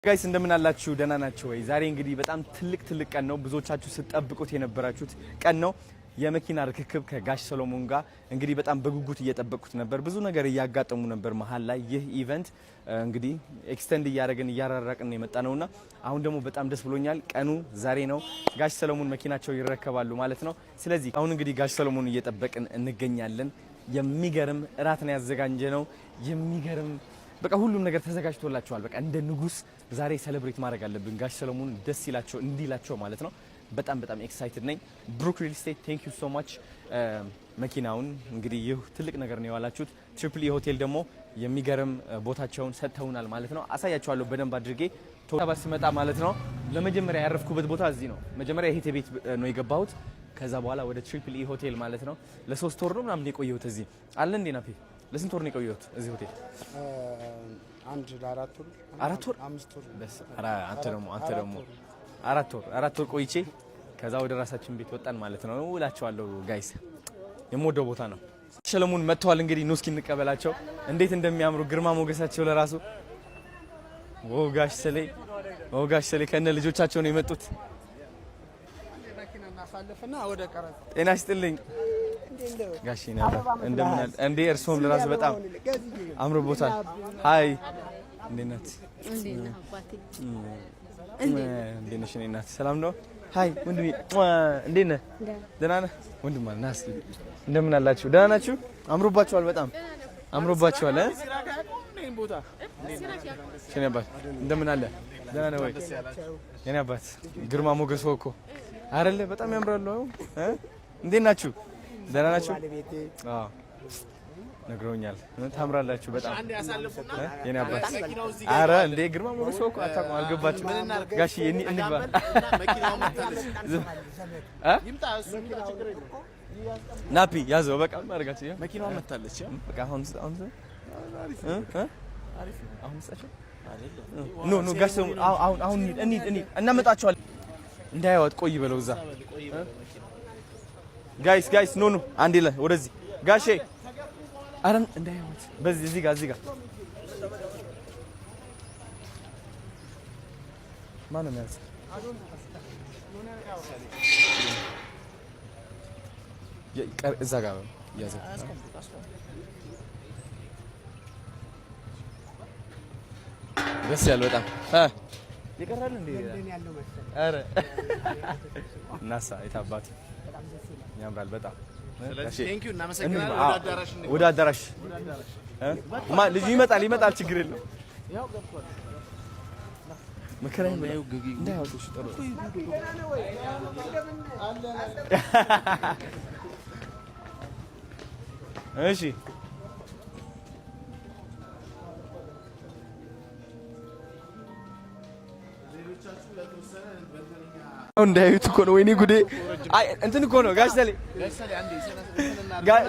Guys እንደምን አላችሁ? ደህና ናችሁ ወይ? ዛሬ እንግዲህ በጣም ትልቅ ትልቅ ቀን ነው። ብዙዎቻችሁ ስትጠብቁት የነበራችሁት ቀን ነው። የመኪና ርክክብ ከጋሽ ሰሎሞን ጋር እንግዲህ በጣም በጉጉት እየጠበቅኩት ነበር። ብዙ ነገር እያጋጠሙ ነበር መሀል ላይ። ይህ event እንግዲህ extend እያደረግን እያራራቅን የመጣ ነውና አሁን ደግሞ በጣም ደስ ብሎኛል። ቀኑ ዛሬ ነው። ጋሽ ሰሎሞን መኪናቸው ይረከባሉ ማለት ነው። ስለዚህ አሁን እንግዲህ ጋሽ ሰሎሞን እየጠበቅን እንገኛለን። የሚገርም እራት ነው ያዘጋጀነው። የሚገርም በቃ ሁሉም ነገር ተዘጋጅቶላቸዋል። በቃ እንደ ንጉስ ዛሬ celebrate ማድረግ አለብን። ጋሽ ሰለሞን ደስ ይላቸው እንዲላቸው ማለት ነው። በጣም በጣም excited ነኝ። ብሩክ ሪል ስቴት thank you so much። መኪናውን እንግዲህ ይህ ትልቅ ነገር ነው የዋላችሁት። ትሪፕል ኢ ሆቴል ደግሞ የሚገርም ቦታቸውን ሰጥተውናል ማለት ነው። አሳያቸዋለሁ በደንብ አድርጌ ቶባ ስመጣ ማለት ነው። ለመጀመሪያ ያረፍኩበት ቦታ እዚህ ነው። መጀመሪያ የእህቴ ቤት ነው የገባሁት። ከዛ በኋላ ወደ ትሪፕል ኢ ሆቴል ማለት ነው። ለ3 ወር ነው ምናምን የቆየሁት እዚህ አለ እንዴ ናፔ። ለስንት ወር ነው የቆየሁት እዚህ ሆቴል? አንድ ለ4 ወር። 4 ወር። 5 ወር። ኧረ አንተ ደግሞ 4 ወር፣ 4 ወር ቆይቼ ከዛ ወደ ራሳችን ቤት ወጣን ማለት ነው እላቸዋለሁ። Guys፣ የምወደው ቦታ ነው። ሰለሞን መጥተዋል። እንግዲህ ኑ እስኪ እንቀበላቸው። እንዴት እንደሚያምሩ ግርማ ሞገሳቸው ለራሱ። ኦ ጋሽ ሰሌ፣ ኦ ጋሽ ሰሌ ከነ ልጆቻቸው ነው የመጡት። ጤና ይስጥልኝ ጋሽ እንደምን አለ እንዴ? እርስዎም ለራሱ በጣም አምሮቦታል። Hi፣ እንዴት ናት? እንዴት ነሽ? እኔ እናት ሰላም ነው። Hi ወንድሜ፣ እንዴት ነህ? ደህና ነህ? ወንድም አለ ና እስኪ። እንደምን አላችሁ? ደህና ናችሁ? አምሮባችኋል፣ በጣም አምሮባችኋል። እ የኔ አባት እንደምን አለ? ደህና ነህ ወይ? የኔ አባት ግርማ ሞገስ እኮ አይደለ? በጣም ያምራሉ። እ እንዴት ናችሁ? ደህና ናችሁ? አዎ ነግረውኛል። ታምራላችሁ በጣም የኔ አባት። አረ እንዴ ግርማ ሞገስ እኮ አታውቁም፣ አልገባችሁም። ጋሽዬ እንግባ። እ ናፒ ያዘው በቃ ማድረጋችሁ መኪናዋ መታለች። በቃ አሁን አሁን እ እ አሁን ስጣቸው። No, no ጋሽ ሰው አሁን አሁን እንሂድ እንሂድ እናመጣቸዋለን። እንዳያወጥ ቆይ በለው እዛ። Guys, guys, no, no አንዴ ላይ ወደዚህ ጋሼ። አረ እንዳያወጥ በዚህ እዚህ ጋር እዚህ ጋር ማነው የሚያዝ? እዛ ጋር ያዘ። ደስ ያለ በጣም ይቀራል እንዴ? ኧረ እናሳ የታባቱ ያምራል በጣም። ወደ አዳራሽ ልጁ ይመጣል ይመጣል፣ ችግር የለም። መከራዬን እንዳያወጡሽ ጥሩ። እሺ እንዳያዩት እኮ ነው። ወይኔ ጉዴ! አይ እንትን እኮ ነው ጋሽ ሰሌ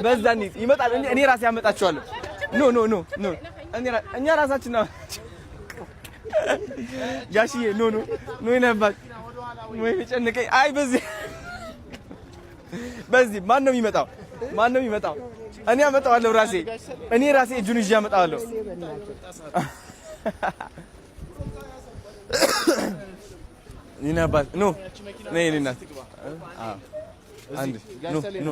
በዛ እንሂድ። ይመጣል። እኔ ራሴ ያመጣቸዋለሁ። No, no, no, no እኛ ራሳችን ነው ጋሽዬ። No, no, no ይነባል ወይ ጨንቀኝ። አይ በዚህ በዚህ ማን ነው የሚመጣው? ማን ነው የሚመጣው? እኔ አመጣዋለሁ ራሴ። እኔ ራሴ እጁን ይዤ አመጣዋለሁ። የእኔ አባት ኑ ነይ የእኔ እናት አንድ ኑ ኑ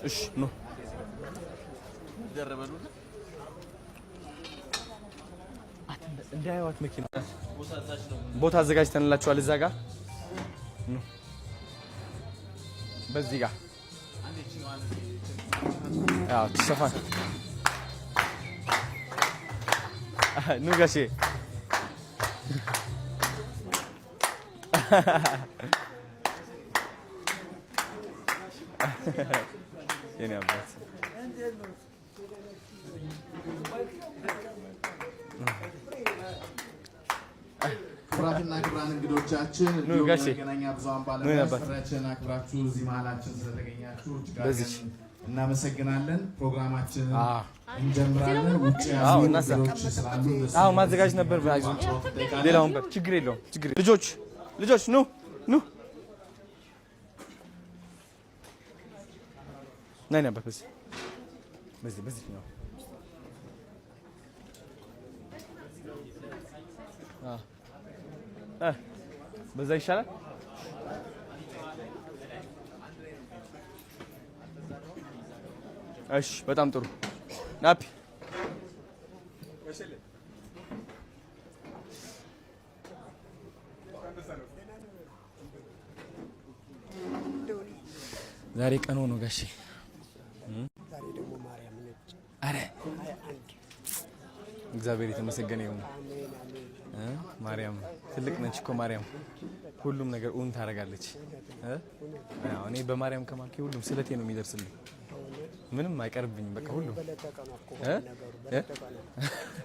እሺ ኑ እንዳያዋት መኪና ቦታ አዘጋጅተንላችኋል። እዛ ጋር ኑ በዚህ ጋር አዎ ትሰፋ ኑ ጋሼ። የኔ አባት። ክቡራትና ክቡራን እንግዶቻችን እንዲሁም መገናኛ ብዙኃን ባለሙያዎች ጥሪያችንን አክብራችሁ እዚህ መሀላችን ስለተገኛችሁ እጅግ አድርገን እናመሰግናለን። ፕሮግራማችንን እንጀምራለን። ውጭ ያሉ እንግዶች ስላሉ አዎ ማዘጋጀት ነበር። ሌላ ወንበር ችግር የለውም። ችግር ልጆች ልጆች ኑ ኑ ነይ ነበር በዚህ በዚህ በዚህ ነው። በዛ ይሻላል። እሺ በጣም ጥሩ ናፒ። ዛሬ ቀኑ ነው ጋሼ። ዛሬ ደግሞ ማርያም ነች። አረ 21። እግዚአብሔር የተመሰገነ ይሁን። አሜን አሜን። ማርያም ትልቅ ነች እኮ ማርያም ሁሉም ነገር እውን ታደርጋለች። አዎ፣ እኔ በማርያም ከማልኩ ሁሉም ስለቴ ነው የሚደርስልኝ። ምንም አይቀርብኝም። በቃ ሁሉም በለጠቀ ነው እኮ እ? ነገሩ በለጠቀ ነው።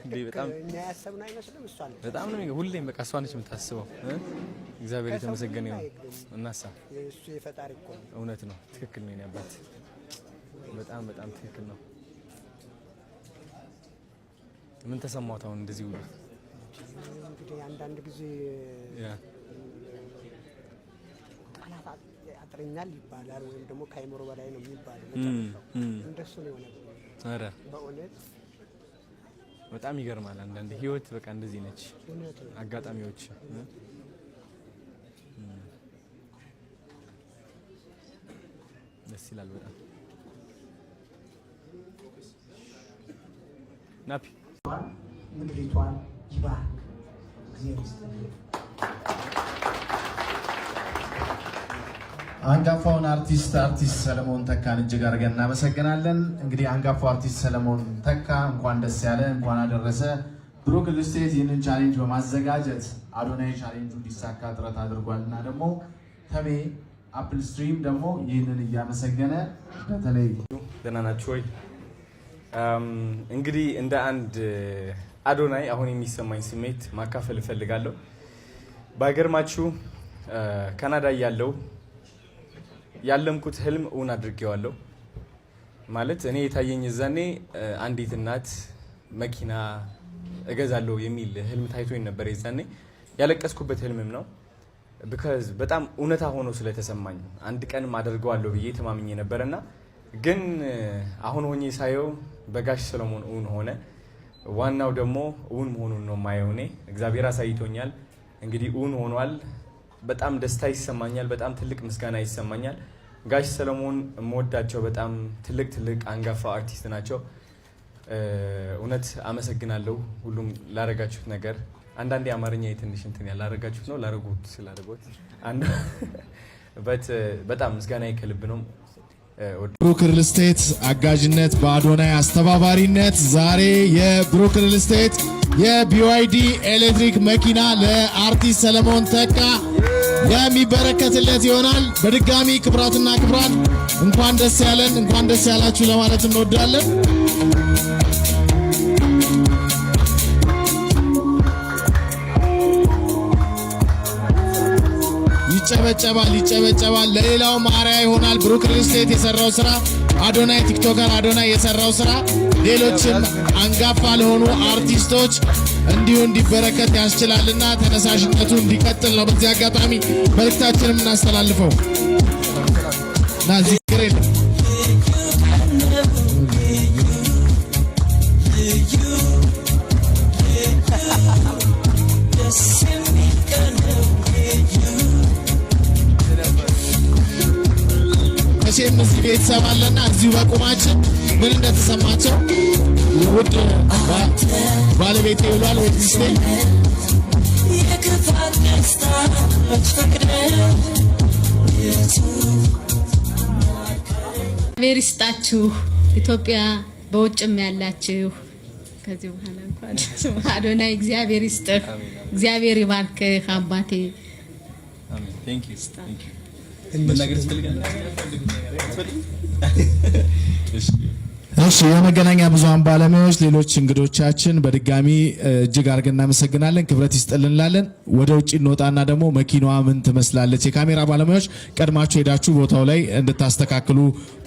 እንዴ በጣም እኛ ያሰብነው አይመስልም። እሷ ነች። በጣም ነው ሁሌም በቃ እሷ ነች የምታስበው። እግዚአብሔር የተመሰገነ ይሁን። እናሳ እሱ የፈጣሪ እኮ ነው። እውነት ነው። ትክክል ነው የኔ አባት። በጣም በጣም ትክክል ነው። ምን ተሰማዎት አሁን እንደዚህ ሁሉ? እንግዲህ አንዳንድ ጊዜ ያ ቃላት ያጥረኛል ይባላል፣ ወይም ደግሞ ከአይምሮ በላይ ነው የሚባለው። መጨረሻው እንደሱ ነው የሆነብኝ። ኧረ በእውነት። በጣም ይገርማል። አንዳንዴ ህይወት በቃ እንደዚህ ነች። እውነት ነው። አጋጣሚዎች ደስ ይላል በጣም። ናፒ። ምድሪቷን ይባርክ። እግዚአብሔር ይስጥልኝ። አንጋፋውን አርቲስት ሰለሞን ተካን እጅግ አድርገን እናመሰግናለን። እንግዲህ አንጋፋው አርቲስት ሰለሞን ተካ እንኳን ደስ ያለህ፣ እንኳን አደረሰህ። ብሩክ ሪል ስቴት ይህንን challenge በማዘጋጀት አዶናይ ቻሌንጁ እንዲሳካ ጥረት አድርጓል እና ደግሞ ተሜ አፕል ስትሪም ደግሞ ይህንን እያመሰገነ በተለይ ደህና ናችሁ ወይ? እንግዲህ እንደ አንድ አዶናይ አሁን የሚሰማኝ ስሜት ማካፈል እፈልጋለሁ። ባይገርማችሁ ካናዳ እያለሁ ያለምኩት ህልም እውን አድርጌዋለሁ። ማለት እኔ የታየኝ እዛኔ አንዲት እናት መኪና እገዛለሁ የሚል ህልም ታይቶኝ ነበር። የዛኔ ያለቀስኩበት ህልምም ነው። Because በጣም እውነታ ሆኖ ስለተሰማኝ አንድ ቀንም አደርገዋለሁ ብዬ ተማምኜ ነበር እና ግን አሁን ሆኜ ሳየው በጋሽ ሰለሞን እውን ሆነ። ዋናው ደግሞ እውን መሆኑን ነው የማየው። እኔ እግዚአብሔር አሳይቶኛል። እንግዲህ እውን ሆኗል። በጣም ደስታ ይሰማኛል። በጣም ትልቅ ምስጋና ይሰማኛል። ጋሽ ሰለሞን የምወዳቸው በጣም ትልቅ ትልቅ አንጋፋ አርቲስት ናቸው። እውነት አመሰግናለሁ ሁሉም ላረጋችሁት ነገር። አንዳንዴ አማርኛ የትንሽ እንትን ያላረጋችሁት ነው ላረጉት ስላረጉት but በጣም ምስጋና ከልብ ነው። ብሩክ ሪል ስቴት አጋዥነት በአዶናይ አስተባባሪነት ዛሬ የብሩክ ሪል ስቴት የ BYD ኤሌክትሪክ መኪና ለአርቲስት ሰለሞን ተካ የሚበረከትለት ይሆናል። በድጋሚ ክቡራትና ክቡራን እንኳን ደስ ያለን፣ እንኳን ደስ ያላችሁ ለማለት እንወዳለን። ይጨበጨባል፣ ይጨበጨባል። ለሌላው አርአያ ይሆናል። ብሩክ ሪል ስቴት የሰራው ስራ፣ አዶናይ TikToker አዶናይ የሰራው ስራ ሌሎችም አንጋፋ ለሆኑ አርቲስቶች እንዲሁ እንዲበረከት ያስችላልና ተነሳሽነቱ እንዲቀጥል ነው በዚህ አጋጣሚ መልእክታችንን የምናስተላልፈው እና እዚህ ችግር የለም። መቼም እዚህ ቤተሰብ አለና እዚሁ በቁማችን ምን እንደተሰማቸው ውድ ባለቤቴ ብሏል ወይ ሚስቴ። የክፋት ደስታ መች ፈቅደህ እግዚአብሔር ይስጣችሁ። ኢትዮጵያ በውጭም ያላችሁ ከዚህ በኋላ እንኳን አዶናይ እግዚአብሔር ይስጥህ፣ እግዚአብሔር ይባርክህ አባቴ። አሜን። Thank you, thank you። መናገር ትፈልጋለህ? እሺ። እሺ፣ የመገናኛ ብዙሃን ባለሙያዎች፣ ሌሎች እንግዶቻችን በድጋሚ እጅግ አድርገን እናመሰግናለን። ክብረት ይስጥልን እንላለን። ወደ ውጭ እንወጣና ደግሞ መኪናዋ ምን ትመስላለች፣ የካሜራ ባለሙያዎች ቀድማችሁ ሄዳችሁ ቦታው ላይ እንድታስተካክሉ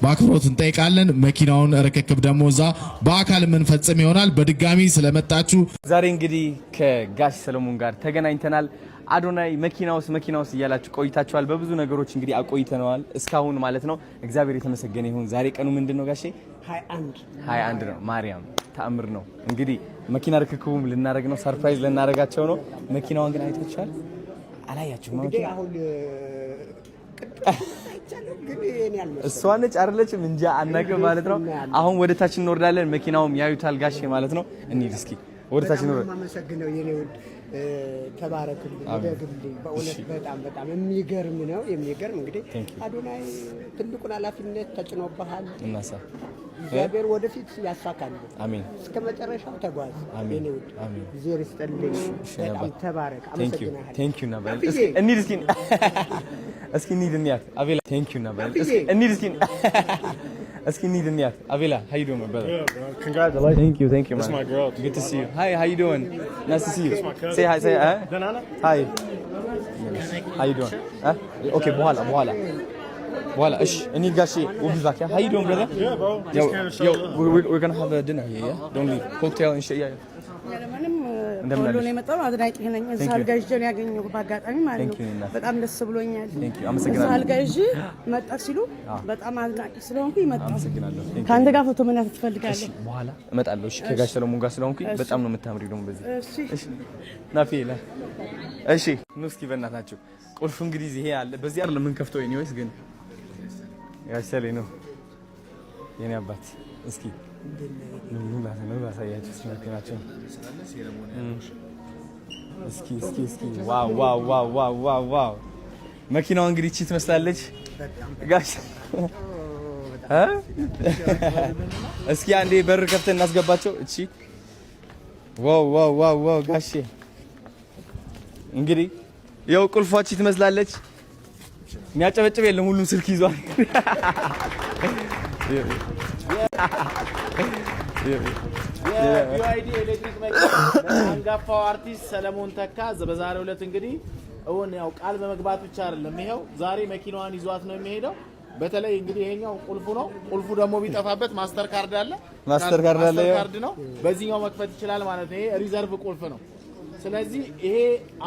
በአክብሮት እንጠይቃለን። መኪናውን ርክክብ ደግሞ እዛ በአካል የምንፈጽም ይሆናል። በድጋሚ ስለመጣችሁ ዛሬ እንግዲህ ከጋሽ ሰለሞን ጋር ተገናኝተናል። አዶናይ መኪና ውስጥ መኪና ውስጥ እያላችሁ ቆይታችኋል። በብዙ ነገሮች እንግዲህ አቆይተነዋል እስካሁን ማለት ነው። እግዚአብሔር የተመሰገነ ይሁን። ዛሬ ቀኑ ምንድን ነው ጋሼ? 21። 21 ነው። ማርያም ተአምር ነው። እንግዲህ መኪና ርክክቡም ልናደርግ ነው። Surprise ልናደርጋቸው ነው። መኪናዋን ግን አይታችኋል? አላያችሁም? እንግዲህ አሁን እሷ ነች አይደለችም? እንጃ አናውቅም ማለት ነው። አሁን ወደ ታች እንወርዳለን። መኪናውም ያዩታል ጋሼ ማለት ነው። እንሂድ እስኪ ወደ ታች እንወርድ። አመሰግነው የኔ ውድ ተባረክልኝ፣ እደግልኝ። በእውነት በጣም በጣም የሚገርም ነው የሚገርም። እንግዲህ አዶናይ ትልቁን ኃላፊነት ተጭኖብሃል። እናሳ እግዚአብሔር ወደፊት ያሳካል። አሜን። እስከ መጨረሻው ተጓዝ። አሜን። አሜን። እግዚአብሔር ይስጥልኝ። በጣም ተባረክ። አመሰግናለሁ። Thank you ናበል። እስኪ እንሂድ፣ እስኪ እስኪ እንሂድ እንያት አቤላ። Thank you ናበል። እስኪ እንሂድ፣ እስኪ እስኪ እንሂድ እንያት አቤላ። How you doing, my brother? Yeah, bro. Congratulations. Thank you, thank you, man. That's my girl. Good to see you. Hi, how you doing? Nice to see you. That's my cousin. Say hi, say hi. Hi. How you doing? Huh? Okay, በኋላ በኋላ በኋላ። እሺ እንሂድ ጋሼ። We'll be back. Yeah? How you doing, brother? Yeah, bro. Yo, Just came to show yo, love. we're gonna have a dinner here, yeah? Don't leave. Cocktail and shit, yeah. ያለምንም እንደምን ከወሎ አለሽ? ነው የመጣው። አድናቂ ነኝ። እዛ Thank you. አልጋ ይዤ ነው ያገኘሁት በአጋጣሚ ማለት Thank ነው። you, እናት። በጣም ደስ ብሎኛል። Thank you. አመሰግናለሁ። እዛ አልጋ ይዤ መጣ ሲሉ በጣም አድናቂ ስለሆንኩኝ መጣሁ። አመሰግናለሁ። Thank you. ከአንተ ጋር ፎቶ መነሳት እሺ ትፈልጋለሁ። በኋላ እመጣለሁ። እሺ ከጋሽ ሰለሞን ጋር ስለሆንኩኝ በጣም ነው የምታምሪው ደግሞ በዚህ። እሺ። እሺ ናፊ ላ እሺ ኑ እስኪ በእናታችሁ ቁልፍ እንግዲህ ይሄ አለ። በዚህ አይደለም የምንከፍተው። Anyways ግን ጋሽ ሰሌ ነው የኔ አባት። እስኪ ኑ ላሳያችሁ እስኪ መኪናቸውን። እስኪ እስኪ እስኪ wow wow wow wow wow wow! መኪናዋ እንግዲህ እቺ ትመስላለች ጋሽ እ እስኪ አንዴ በር ከፍተን እናስገባቸው። እቺ wow wow wow wow! ጋሼ እንግዲህ ያው ቁልፏ እቺ ትመስላለች። የሚያጨበጭብ የለም፣ ሁሉም ስልክ ይዟል። የ BYD ኤሌክትሪክ መኪና አንጋፋው አርቲስት ሰለሞን ተካ በዛሬው ዕለት እንግዲህ እውን ያው ቃል በመግባት ብቻ አይደለም፣ ይኸው ዛሬ መኪናዋን ይዟት ነው የሚሄደው። በተለይ እንግዲህ ይሄኛው ቁልፉ ነው። ቁልፉ ደግሞ ቢጠፋበት master card አለ። Master card አለ፣ Master ያው። ካርድ ነው። በዚህኛው መክፈት ይችላል ማለት ነው። ይሄ reserve ቁልፍ ነው። ስለዚህ ይሄ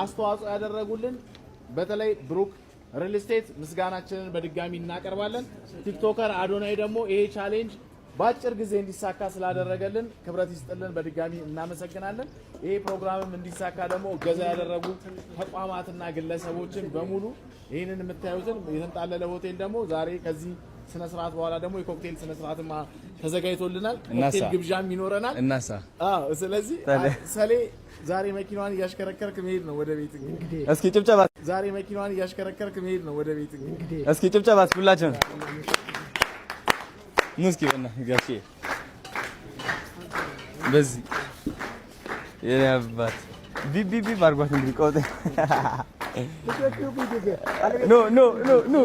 አስተዋጽኦ ያደረጉልን በተለይ ብሩክ ሪል ስቴት ምስጋናችንን በድጋሚ እናቀርባለን። TikToker አዶናይ ደግሞ ይሄ challenge በአጭር ጊዜ እንዲሳካ ስላደረገልን ክብረት ይስጥልን፣ በድጋሚ እናመሰግናለን። ይሄ ፕሮግራምም እንዲሳካ ደግሞ እገዛ ያደረጉ ተቋማትና ግለሰቦችን በሙሉ ይህንን የምታዩትን የተንጣለለ ሆቴል ደግሞ ዛሬ ከዚህ ስነ ስርዓት በኋላ ደግሞ የኮክቴል ስነ ስርዓትም ተዘጋጅቶልናል። እናሳ። ኮክቴል ግብዣም ይኖረናል። እናሳ አዎ፣ ስለዚህ ታዲያ። ሰሌ ዛሬ መኪናዋን እያሽከረከርክ መሄድ ነው ወደ ቤት እንግዲህ። እስኪ ጭብጨባ፣ ዛሬ መኪናዋን እያሽከረከርክ መሄድ ነው ወደ ቤት እንግዲህ። እስኪ ጭብጨባ ሁላችሁን። ኑ እስኪ በእናትህ ጋሼ በዚህ የኔ አባት ቢብ ቢብ ቢብ አድርጓት እንግዲህ ቆጥ no no no no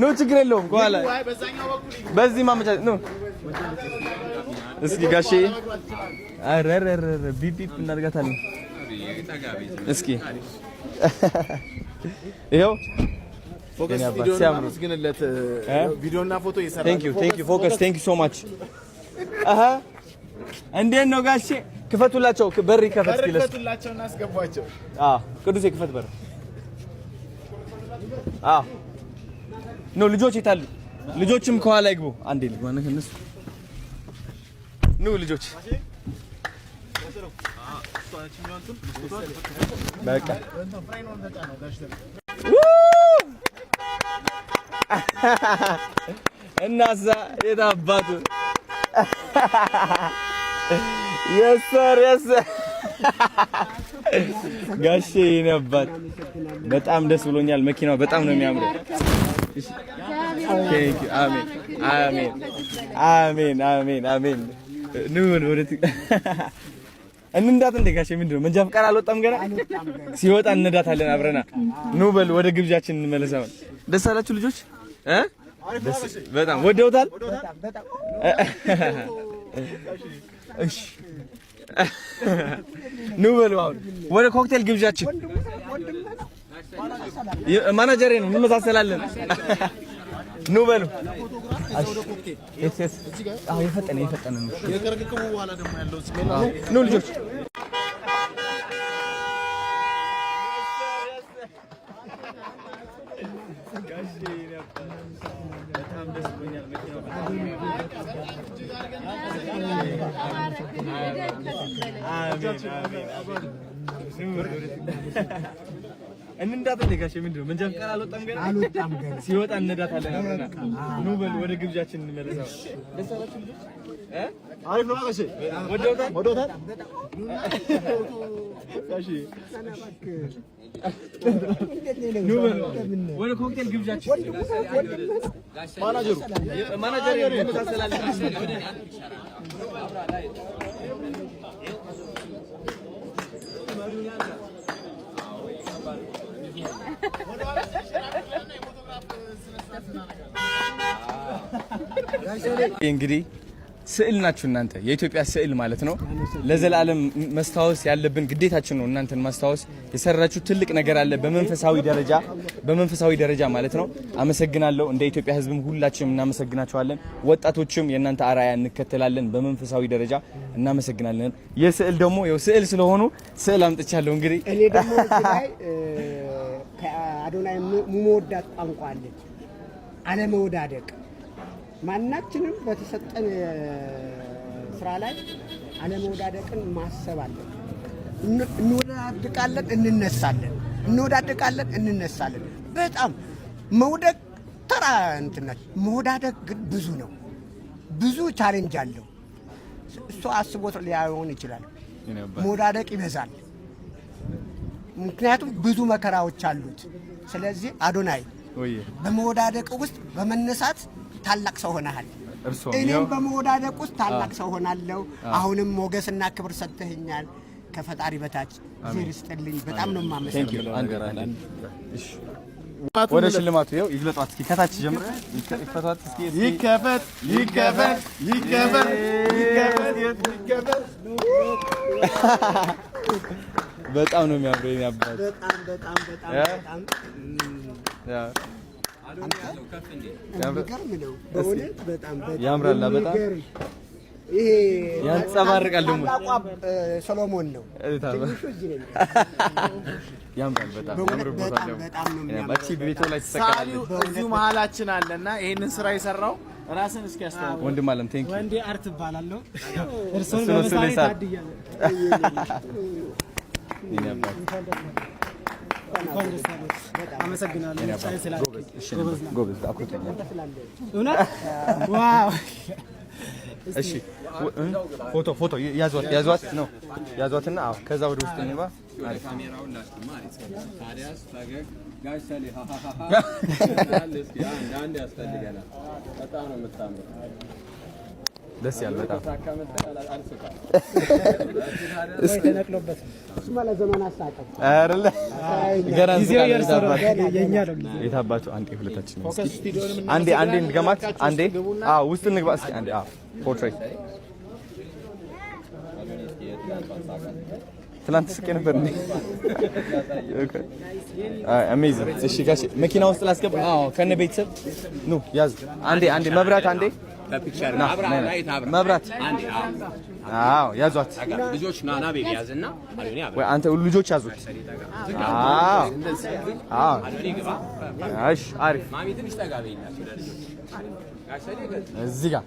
no ችግር የለውም። ከኋላ አይ በዛኛው በኩል ይግቡ። በዚህ ማመቻ no እስኪ ጋሼ ኧረ ኧረ ኧረ ቢብ ቢብ እናደርጋታለን። እስኪ ይኸው ፎከስ የኔ አባት ቪዲዮ ሲያምሩ። አመስግንለት። እ? ቪዲዮና ፎቶ እየሰራ Thank you, thank you ፎከስ፣ thank you so much። አሃ እንዴት ነው ጋሼ? ክፈቱላቸው፣ በር ይከፈት እስኪ ለሱ። ክፈቱላቸው እና አስገቧቸው። አዎ ቅዱሴ ክፈት በር። አዎ no ልጆች የታሉ? ልጆችም ከኋላ ይግቡ። አንዴ ልግባ ነው እነሱ። ኑ ልጆች በቃ ው! እናሳ የት አባቱ yes sir, yes sir ጋሼ የኔ አባት በጣም ደስ ብሎኛል። መኪናው በጣም ነው የሚያምረው። Thank you። አሜን አሜን አሜን አሜን አሜን። ኑ ወደ እንንዳት እንደ ጋሼ ምንድን ነው መንጃ ፈቃድ አልወጣም ገና። ሲወጣ እንነዳታለን አብረና። ኑ በል ወደ ግብዣችን እንመለስ። አሁን ደስ አላችሁ ልጆች እ ደስ በጣም ወደውታል። እሺ ኑ በሉ አሁን ወደ ኮክቴል ግብዣችን። ማናጀሬ ነው እንመሳሰላለን። ኑ በሉ። አዎ የፈጠነ የፈጠነ ነው። የክርክቡ በኋላ ደግሞ ያለው ኑ ልጆች። እንዳት ጋሼ ምንድን ነው መንጃ ፈቃድ አልወጣም ገና አልወጣም ገና። ሲወጣ እነዳታለን አብረን። ኑ በል ወደ ግብዣችን እንመለሳለን። ደስ አላችሁ ልጆች? አሪፍ ነው ጋሼ። ወደውታል ወደውታል። ጋሼ ኑ በል ወደ ኮክቴል ግብዣችን። ማናጀሩ ማናጀር እንመሳሰላለን። እንግዲህ ስዕል ናችሁ እናንተ፣ የኢትዮጵያ ስዕል ማለት ነው። ለዘላለም መስታወስ ያለብን ግዴታችን ነው እናንተን ማስታወስ። የሰራችሁ ትልቅ ነገር አለ በመንፈሳዊ ደረጃ በመንፈሳዊ ደረጃ ማለት ነው። አመሰግናለሁ። እንደ ኢትዮጵያ ሕዝብም ሁላችንም እናመሰግናችኋለን። ወጣቶችም የእናንተ አርአያ እንከተላለን። በመንፈሳዊ ደረጃ እናመሰግናለን። የስዕል ደግሞ ያው ስዕል ስለሆኑ ስዕል አምጥቻለሁ። እንግዲህ እኔ ደግሞ እዚህ ላይ ከአዶናይ የምወዳት ቋንቋ አለች፣ አለመወዳደቅ። ማናችንም በተሰጠን ስራ ላይ አለመወዳደቅን ማሰብ አለን። እንወዳድቃለን፣ እንነሳለን፣ እንወዳድቃለን፣ እንነሳለን። በጣም መውደቅ ተራ እንትን ናት። መወዳደቅ ግን ብዙ ነው፣ ብዙ challenge አለው። እሱ አስቦት ሊሆን ይችላል። መወዳደቅ ይበዛል። ምክንያቱም ብዙ መከራዎች አሉት። ስለዚህ አዶናይ በመወዳደቅ ውስጥ በመነሳት ታላቅ ሰው ሆነሃል። እኔም በመወዳደቅ ውስጥ ታላቅ ሰው ሆናለሁ። አሁንም ሞገስና ክብር ሰጥተኸኛል። ከፈጣሪ በታች እግዜር ይስጥልኝ። በጣም ነው የማመሰግነው። ወደ ሽልማቱ ይኸው ይግለጧት እስኪ ከታች ጀምሮ ይፈቷት እስኪ ይከፈት ይከፈት ይከፈት ይከፈት ይከፈት። በጣም ነው የሚያምረው የኔ አባት። በጣም በጣም በጣም በጣም የሚገርም ነው በእውነት በጣም በጣም ያምራል። በጣም የሚገርም ይሄ ያንጸባርቃል ደግሞ። ታላቋ ሰሎሞን ነው። ትንሹ እዚህ ነው። ያምራል በጣም በእውነት ያምርቦታል። በጣም በጣም ነው የሚያምረው። እቺ ቤቶ ላይ ሰዓሊው ትሰቀላለች። እዚሁ መሀላችን አለና ይሄንን ስራ የሰራው ራስን እስኪ ያስተዋውቅ። ወንድም አለም thank you። ወንዴ አርት እባላለሁ። እርሱን እርሱን ነው በመሳሌ ስዕል የሳለው። ታድያለሁ። የኔ አባት እንኳን ደስ አለዎት። አመሰግናለሁ። ምርጫዬን ስላደረግኝ። ጎበዝ ነህ። ጎበዝ አኩርቶኛል። እውነት wow። እሺ ፎቶ ፎቶ ያዟት ያዟት ነው ያዟትና፣ አዎ ከዛ ወደ ውስጥ እንግባ። አሪፍ ደስ ያለ በጣም ተነቅሎበት እሱማ ለዘመን አሳቀው። አይደለ ገና ጊዜው የእርሶ ነው፣ እንስቃለን። የእኛ ነው ጊዜው። የታባቱ አንዴ ሁለታችን ነው። እስኪ አንዴ አንዴ እንድገማት አንዴ አዎ ውስጥ እንግባ እስኪ አንዴ አዎ portrait ትላንት ስቄ ነበር እንዴ? Amazing። እሺ ጋሼ መኪና ውስጥ ላስገባ? አዎ ከነ ቤተሰብ ኑ ያዙ። አንዴ አንዴ መብራት አንዴ ና ና ና መብራት አዎ ያዟት። ልጆች ናና baby ያዝና ወይ አንተ ልጆች ያዙት። አዎ አዎ እሺ አሪፍ። ማሚ ትንሽ ጠጋ በይላቸው ለልጆች። እዚህ ጋር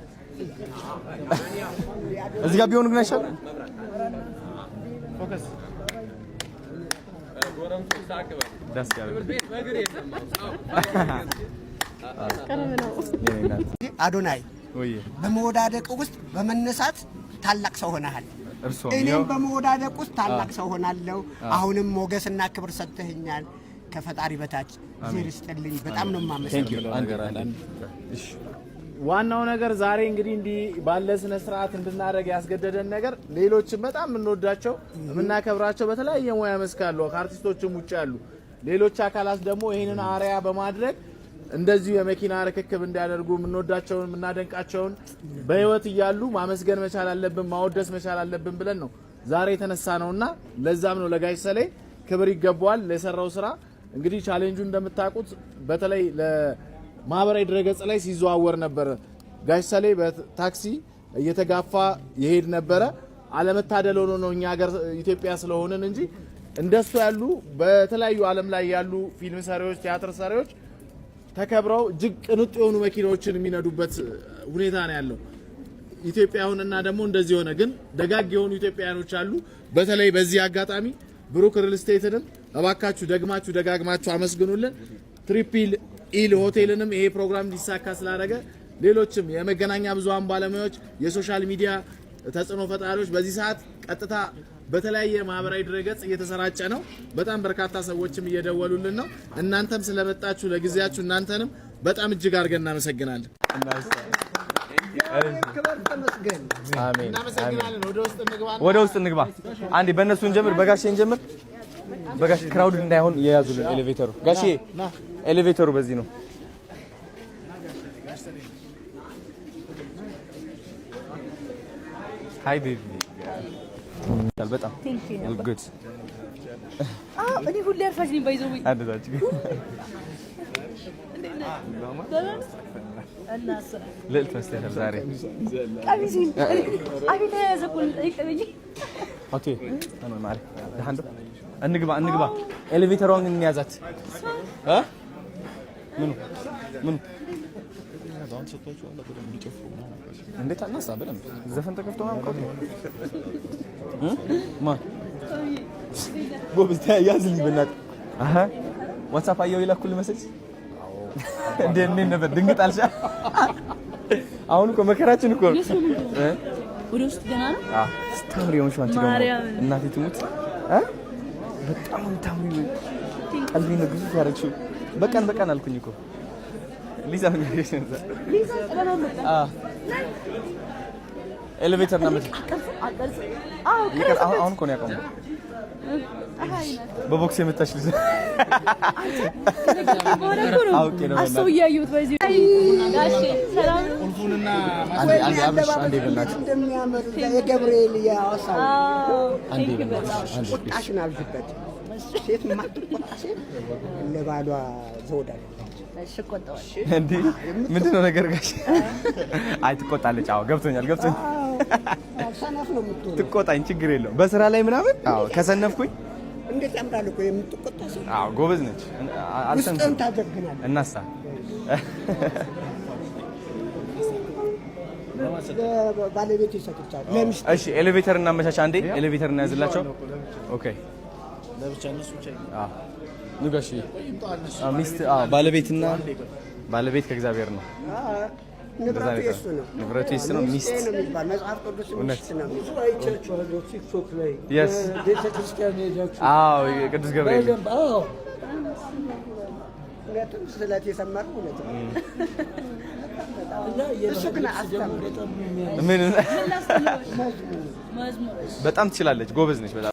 እዚህ ጋር ቢሆኑ ግን አይሻልም? ደስ ያለ የኔ እናት አዶናይ ወይ በመወዳደቅ ውስጥ በመነሳት ታላቅ ሰው ሆነሃል። እርሶም እኔም ይኸው በመወዳደቅ ውስጥ ታላቅ ሰው ሆናለሁ። አሁንም ሞገስና ክብር ሰጥተኸኛል። ከፈጣሪ በታች እግዜር ይስጥልኝ። በጣም ነው thank you። የማመሰግነው። አንዴ አንዴ እሺ ዋናው ነገር ዛሬ እንግዲህ እንዲህ ባለ ስነ ስርዓት እንድናደርግ ያስገደደን ነገር ሌሎችም በጣም የምንወዳቸው የምናከብራቸው በተለያየ ሙያ መስክ ያሉ ከአርቲስቶችም ውጭ ያሉ ሌሎች አካላት ደግሞ ይህንን አርአያ በማድረግ እንደዚሁ የመኪና ርክክብ እንዲያደርጉ የምንወዳቸውን የምናደንቃቸውን በህይወት እያሉ ማመስገን መቻል አለብን፣ ማወደስ መቻል አለብን ብለን ነው ዛሬ የተነሳ ነውና ለዛም ነው ለጋሽ ሰሌ ክብር ይገባዋል ለሰራው ስራ። እንግዲህ ቻሌንጁ እንደምታውቁት በተለይ ለማህበራዊ ድረገጽ ላይ ሲዘዋወር ነበረ። ጋሽ ሰሌ በታክሲ እየተጋፋ ይሄድ ነበረ። አለመታደል ሆኖ ነው እኛ ሀገር ኢትዮጵያ ስለሆንን እንጂ እንደሱ ያሉ በተለያዩ ዓለም ላይ ያሉ ፊልም ሰሪዎች፣ ቲያትር ሰሪዎች ተከብረው እጅግ ቅንጡ የሆኑ መኪናዎችን የሚነዱበት ሁኔታ ነው ያለው። ኢትዮጵያ አሁንና ደግሞ እንደዚህ ሆነ። ግን ደጋግ የሆኑ ኢትዮጵያውያኖች አሉ። በተለይ በዚህ አጋጣሚ ብሩክ ሪል ስቴትንም እባካችሁ ደግማችሁ ደጋግማችሁ አመስግኑልን። ትሪፕል ኢል ሆቴልንም ይሄ ፕሮግራም እንዲሳካ ስላደረገ፣ ሌሎችም የመገናኛ ብዙሃን ባለሙያዎች፣ የ social media ተጽዕኖ ፈጣሪዎች፣ በዚህ ሰዓት ቀጥታ በተለያየ ማህበራዊ ድረገጽ እየተሰራጨ ነው። በጣም በርካታ ሰዎችም እየደወሉልን ነው። እናንተም ስለመጣችሁ ለጊዜያችሁ እናንተንም በጣም እጅግ አድርገን እናመሰግናለን። ክበር ተመስገን። አሜን። እናመሰግናለን። ወደ ውስጥ እንግባ። ወደ ውስጥ እንግባ። አንዴ በእነሱ እንጀምር፣ በጋሼ እንጀምር። በጋሼ crowd እንዳይሆን የያዙልን elevator ኡ። ጋሼ፣ elevator ኡ በዚህ ነው። Hi baby፣ በጣም good። እኔ ሁሌ አርፋጅ ነኝ by the way። አንደዛች ልዕልት መስለሻል ዛሬ። ቀሚሴን አቤት ተያያዘ እኮ ልጠይቅ። Okay፣ ደህና እንግባ እንግባ። Elevator ዋን እንያዛት እ ምኑ ምኑ እንዴት አናሳ በደንብ ዘፈን ተከፍቶ ምናምን ማን ጎበዝ ያዝልኝ በእናትህ። አሀ WhatsApp አየሁ የላኩልህ message እንዴ እንዴት ነበር? ድንግጥ አልሻ? አሁን እኮ መከራችን እኮ ነው። ወደ ውስጥ ገና ነው። አዎ ስታምሪ የሆንሽው አንቺ ደግሞ እናቴ ትሙት እ በጣም ነው የምታምሪው። ቀልቤን ነው ግዙፍ ያደረግሽው። በቀን በቀን አልኩኝ እኮ። ሊዛ ምን ያደረግሽ ነበር? ሊዛ ጥለናል መጣ። አዎ elevator ነው የምት ይቅር። አሁን አሁን እኮ ነው ያቆመው። በቦክስ የመታሽ ልጅ አውቄ ነው። አሰው እያየሁት በዚህ ጋሼ ሰላም ነው። ቁልፉንና አንዴ አንዴ አብርሽ አንዴ በእናትህ እንደሚያምር የገብርኤል የሐዋሳው አንዴ በእናትህ አንዴ። ቁጣሽን አብዥበት። ሴት የማትቆጣ ሴት ለባሏ ዘውድ አይደለች። እንዴ ምንድን ነው ነገር ጋሽ? አይ ትቆጣለች። አዎ ገብቶኛል ገብቶኛል። ሰነፍ ነው የምትሆነው። ትቆጣኝ ችግር የለውም። በስራ ላይ ምናምን አዎ ከሰነፍኩኝ እንዴት ያምራል እኮ የምትቆጣ ሴት። አዎ ጎበዝ ነች። አልሰንፍም። ውስጥን ታጀግናለች። እናሳ ባለቤት ይሰጥቻል ለሚስት። እሺ elevator እናመቻች። አንዴ elevator እናያዝላቸው። Okay ለብቻ እነሱ ብቻ። አዎ ኑ ጋሽ ሚስት አዎ ባለቤትና ባለቤት ከእግዚአብሔር ነው። ንብረቱ የእሱ ነው። ንብረቱ የእሱ ነው። ሚስት ሚስቴ ነው የሚባል መጽሐፍ ቅዱስ ሚስት ነው የሚባል። ብዙ አይቻችኋለሁ TikTok ላይ። Yes. ቤተ ክርስቲያን ሄዳችሁ አዎ ቅዱስ ገብርኤል። በደንብ አዎ። እውነትም ስለት የሰመረው እውነት ነው። እና እሱ ግን የባህል ልብስ ደግሞ አስተምር በጣም ነው የሚያምር። ምን መዝሙር በጣም ትችላለች። ጎበዝ ነች በጣም።